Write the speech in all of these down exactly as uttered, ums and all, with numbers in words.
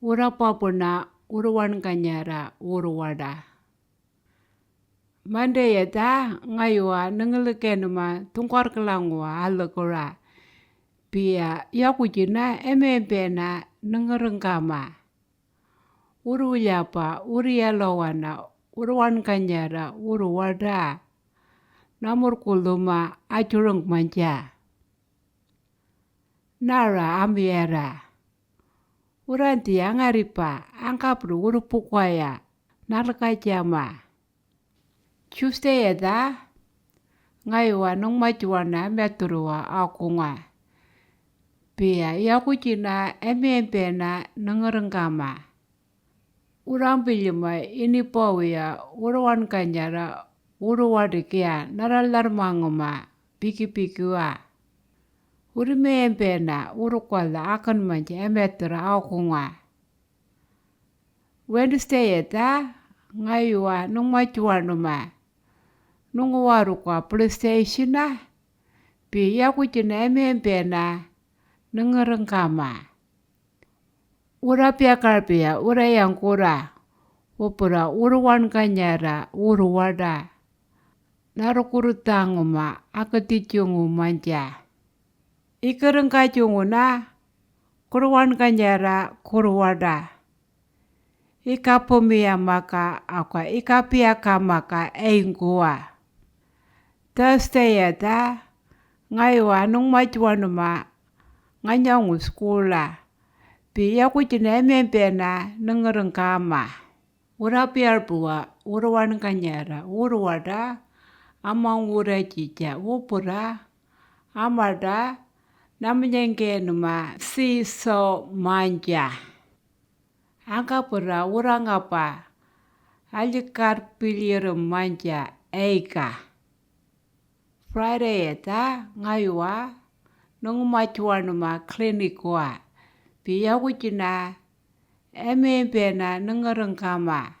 Ura papuna uruwan kanyara uruwada. Mande yata ngayuwa nengelekenuma tungkar kelanguwa alekura. Pia yakujina emempena nengerengkama. Urulyapa uriyalowana uruwan kanyara uruwada. Namurkuluma ajureng manja. Nara amyara. Uranti angaripa angkapru urupukwaya nalekajama. Tuesday yata ngayuwa nengmajuwana meturuwa akunga. Pia yakujina emempena nengerengkama. Urampilyuma inipawiya uruwan kanyara uruwadikia naralarmanguma pikipikiwa. Urimempena urukwala akan manja emetra akunga. Wednesday yata ngayuwa nengmajuwanuma. Nunguwarukwa police station a. Pi yakujina emempena nengerengkama. Ura piakarpia ura yangkura. Upura uruwan kanyara uruwada. Narukurutanguma akatijungu manja. Ikerengkajunguna kuruwan kanyara kuruwada. Ikapumia maka akwa ikapia kamaka eingua. Thursday yata ngayuwa nengmajuwanuma nganyangu skula. Pi yakujina emempena nengerengkama. Ura piarpuwa uruwan kanyara uruwada. Amang ura jija upura. Amada namanyengkenuma siso manja. Angkapura urangapa alikar pilirem manja eika. Friday yata ngayuwa nengmajuwanuma clinic wa. Pi yakujina emempena nengerengkama.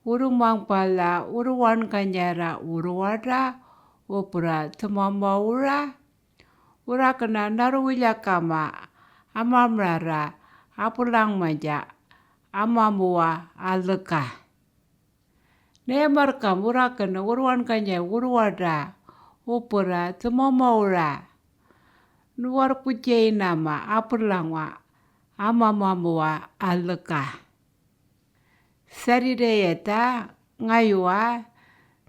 Urumangpala uruwan kanyara uruwada. Upura temamaura. Urakena naruwilyakama amamrara apulang manja amamuwa aleka. Nemarkam urakena uruwan kanya uruwada. Upura temamaura. Nuwar kujeinama apulangwa amamamuwa aleka. Saturday yata ngayuwa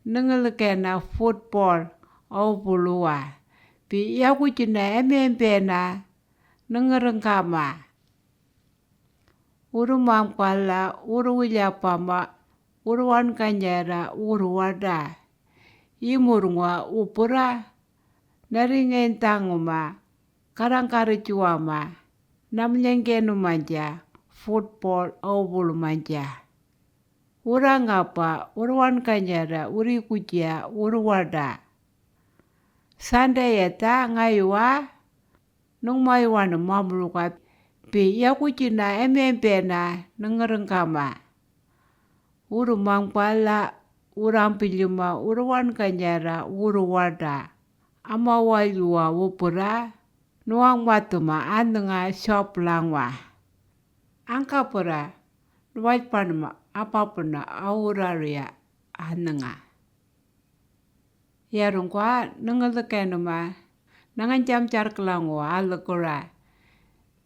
nengelekena football aupuluwa. Pi yakujina emempena nengerengkama. Urumangpala uruwilyapama uruwan kanyara uruwada. Imurngwa upura naringentanguma karangkarijuwama namanyengkenumanja football aupulumanja. Urangapa uruwan kanyara urikuja uruwada. Sunday yata ngayuwa nengmayuwana mamuluka. Pi yakujina emempena nengerengkama. Urumangpala urampilyuma uruwan kanyara uruwada. Amawalyuwa upura nuwangmatuma anenga shop langwa. Angkapura nuwajpanuma apapuna aurariya anenga. Yarungkwa nengelekenuma nanganjamjarkelanguwa alekura.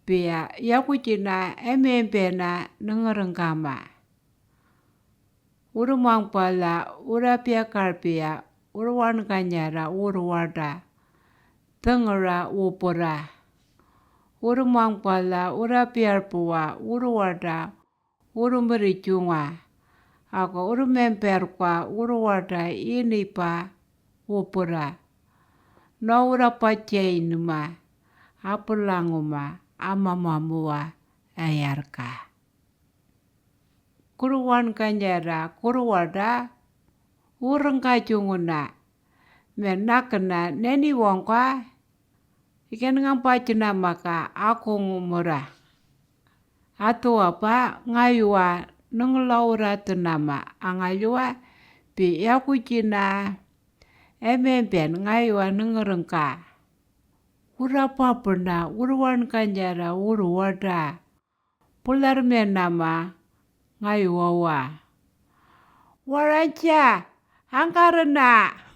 Pia yakujina emempena nengerengkama. Urumangpala urapiakarpia uruwan kanyara uruwada. Tengera upura. Urumangpala urapiarpuwa uruwada urumirijunga. Ako urumemperkwa uruwada inipa upura. No urapajeinuma apulanguma amamamuwa ayarka. Kuruwan kanyara kuruwada urengkajunguna. Menakena neni wongkwa ikenengampajinamaka akungumura. Atuwapa ngayuwa nengelauratenama angalyuwa. Pi yakujina emempen ngayuwa nengerengka. Urapapena uruwan kanyara uruwada. Pular me nama ngai wawa. Warancha, angkarna.